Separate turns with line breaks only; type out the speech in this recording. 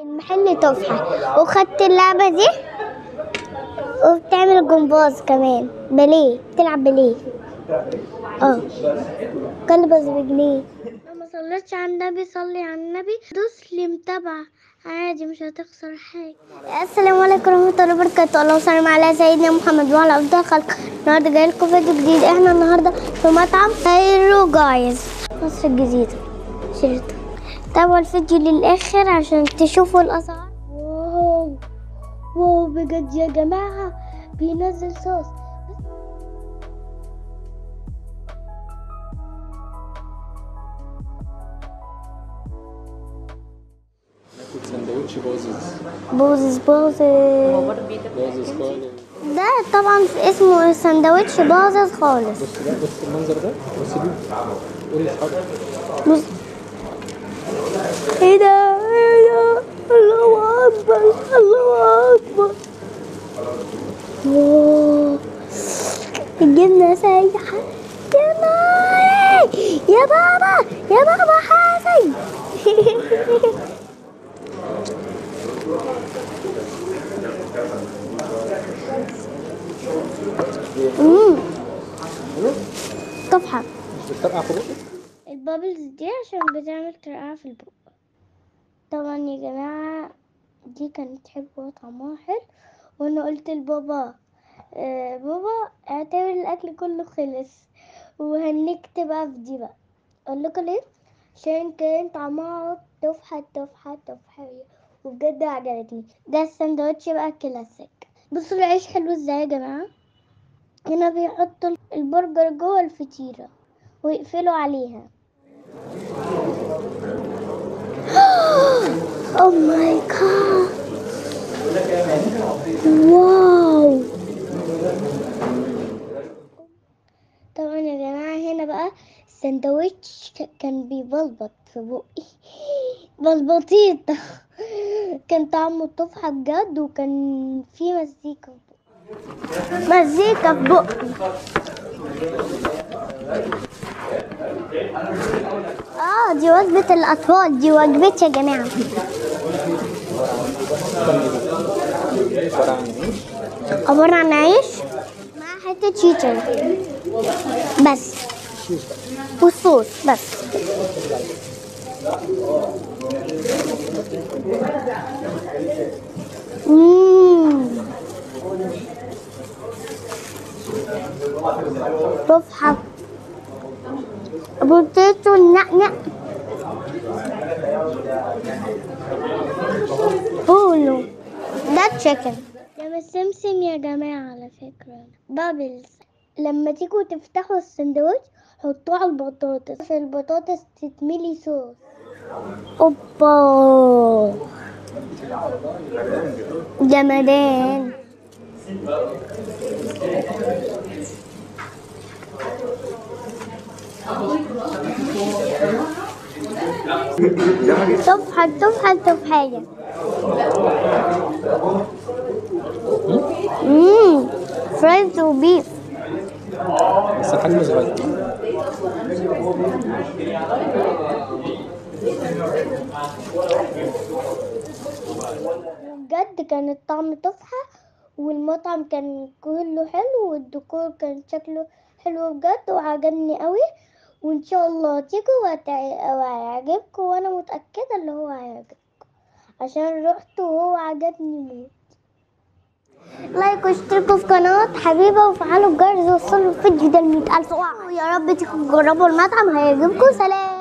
المحل تفحة، وخدت اللعبة دي وبتعمل جمباز كمان، باليه، بتلعب باليه. كلبز بجنيه. لو ما صليتش على النبي صلي على النبي، دوس لي متابعة عادي مش هتخسر حاجة. السلام عليكم ورحمة الله وبركاته، اللهم صل على سيدنا محمد وعلى أفضل خلق. النهارده جاي لكم فيديو جديد. احنا النهارده في مطعم كايرو جايز مصر الجديدة شيراتون. تابعوا الفيديو للآخر عشان تشوفوا الأسعار. wow wow بجد يا جماعة بينزل صوص.
ناكل سندوتش بازز
بازز بازز
بازز خالص.
ده طبعا اسمه سندوتش بازز خالص.
بص بقى، بص المنظر ده، بص دي، قول لاصحابك.
بص ايه ده، ايه ده، الله اكبر الله اكبر. wow الجبنة سايحه يا ماي، يا بابا يا بابا حسن. تفحة.
مش بتطرقع في بقك؟
ال bubbles دي عشان بتعمل ترقعة في البق. طبعا يا جماعة دي كانت حلوة وطعمها حلو، وانا قلت لبابا بابا اعتبر الاكل كله خلص وهنكت بقى في دي بقى. اقول لكم ليه؟ عشان كان طعمها تفحة تفحة تفحة وبجد عجبتني. ده السندوتش بقى كلاسيك. بصوا العيش حلو ازاي يا جماعة. هنا بيحطوا البرجر جوه الفطيرة ويقفلوا عليها. oh my God، wow. طبعا يا جماعة هنا بقى السندوتش كان بيبلبط في بقي بلبطيطة. كان طعمه تفحة بجد، وكان فيه مزيكا مزيكا في بقي. دي وجبة الأطفال، دي وجبتي يا جماعة. عبارة عن عيش مع حتة شيتر بس والصوص بس. تفحة potato نقنق بولو. ده chicken ده السمسم يا جماعة على فكرة. bubbles لما تيجوا تفتحوا السندوتش حطوه على البطاطس عشان البطاطس تتملي صوص. اوبا جمدان. تفحة تفحة تفحة. Fries و beef
بس الحجم صغير.
بجد كان الطعم تفحة، والمطعم كان كله حلو، والديكور كان شكله حلو بجد وعجبني قوي. وان شاء الله تيجوا وهيعجبكم، وانا متأكدة اللي هو هيعجبكم عشان رحت وهو عجبني موت. like واشتركوا في قناة حبيبة وفعلوا الجرس وصلوا الفيديو ده ل 100,000. ويا رب تيجوا تجربوا المطعم هيعجبكم. سلام.